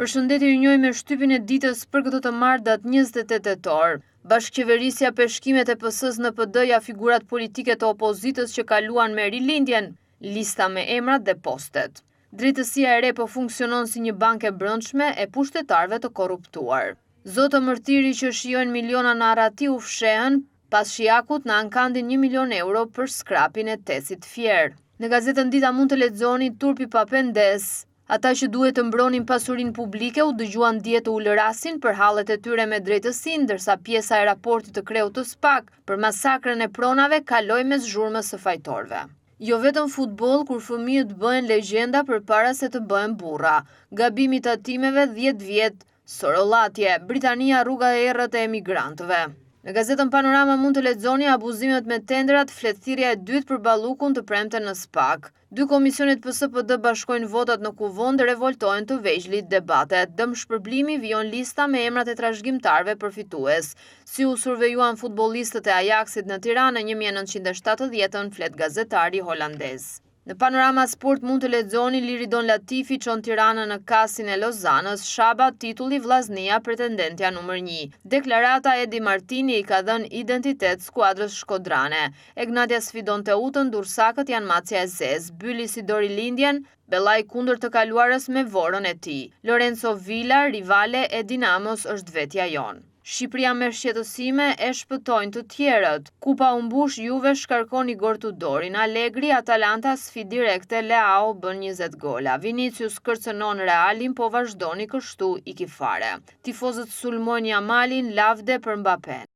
Përshëndetje ju njohim me shtypin e ditës për këtë të martë datë 28 tetor. Bashkëqeverisja peshkimet e PS-së në PD ja figurat politike të opozitës që kaluan me rilindjen, lista me emrat dhe postet. Drejtësia e re po funksionon si një bankë e brendshme e pushtetarëve të korruptuar. Zoto Mërtiri që shijojnë miliona në arrati u fshehën pas Shijakut në ankandin një milion euro për skrapin e TEC-it Fier. Në gazetën Dita mund të lexoni Turpi pa pendesë. Ata që duhet të mbronin pasurinë publike u dëgjuan dje të ulërasin për hallet e tyre me drejtësinë, ndërsa pjesa e raportit të kreut të SPAK për masakrën e pronave kaloi mes zhurmës së fajtorëve. Jo vetëm futboll kur fëmijët bëhen legjenda përpara se të bëhen burra. Gabimi i tatimeve 10 vjet Sorollatje, Britania rruga e errët e emigrantëve. Në gazetën Panorama mund të lexoni abuzimet me tenderat, flet thirrja e dytë për Ballukun të premten në SPAK. Dy komisionet PS-PD bashkojnë votat në Kuvend, revoltohen të vegjlit, debatet. Dëmshpërblimi vijon lista me emrat e trashëgimtarëve përfitues. Si u survejuan futbollistët e Ajaxit në Tiranë në 1970-ën, flet gazetari holandez. Në Panorama Sport mund të lexoni Liridon Latifi çon Tiranën në kasin e Lozanës, Shaba titulli Vllaznia pretendentja numër një. Deklarata Edi Martini i ka dhënë identitet skuadrës shkodrane. Egnatia sfidon Teutën, durrsakët janë macja e zezë. Bylisi do rilindjen, Bellai kundër të kaluarës me Vorën e tij. Lorenzo Vila, rivale e Dinamos është vetja jonë. Shqipëria me shqetësime e shpëtojnë të tjerët. Kupa u mbush, Juve shkarkon Igor Tudorin, Allegri, Atalanta sfidë direkte, Leao bën 20 gola. Vinicius kërcënon Realin, po vazhdoni kështu, iki fare. Tifozët sulmojnë Yamalin, lavde për Mbappen.